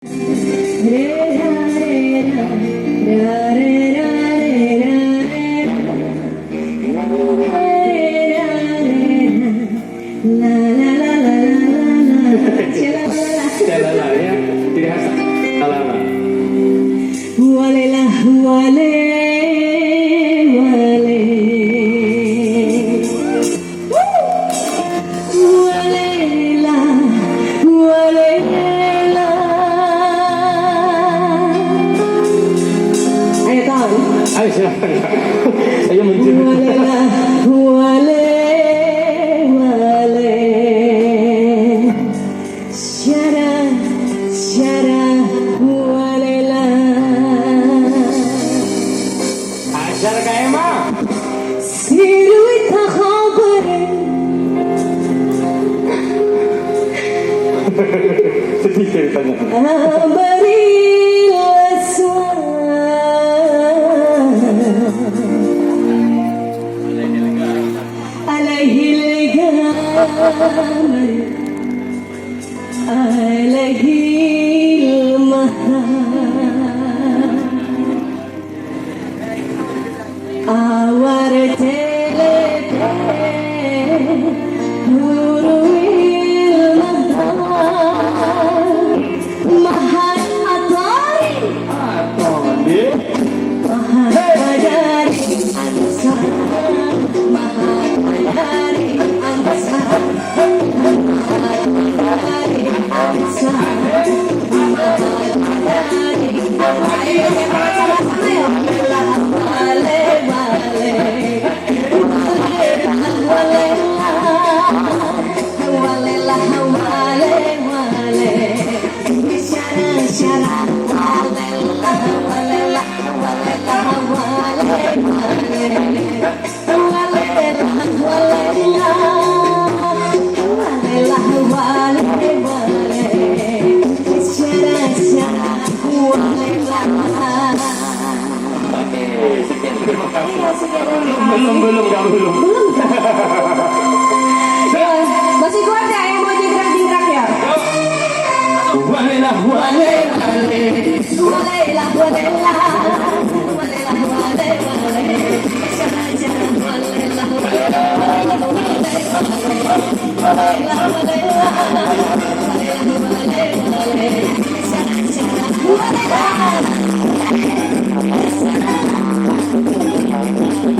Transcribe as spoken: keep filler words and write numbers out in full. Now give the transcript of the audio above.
Jalala ya, ciri khas. Jalala. Walelah, wale, wale. Walelah, walelah. Ayo, Ton. Ayo, silakan, Kak. Ayo, mencuri. Walelah, wale, wale. Syarah, syarah, walelah. Ajar, Kak Emma. Siruit khabar. Sedih ceritanya. Berilah suara. Alaihil gamar. Alaihil mahar. Awar telete. Huruil mahar. Mahar atwari. Atwari. Mahar dari Ansar. Mahar dari Ansar. Belum, belum, Kak, belum. Belum, Kak. Masih kuat ya emoji gerak-gerak ya? Walelah, wale, wale. Walelah, walelah.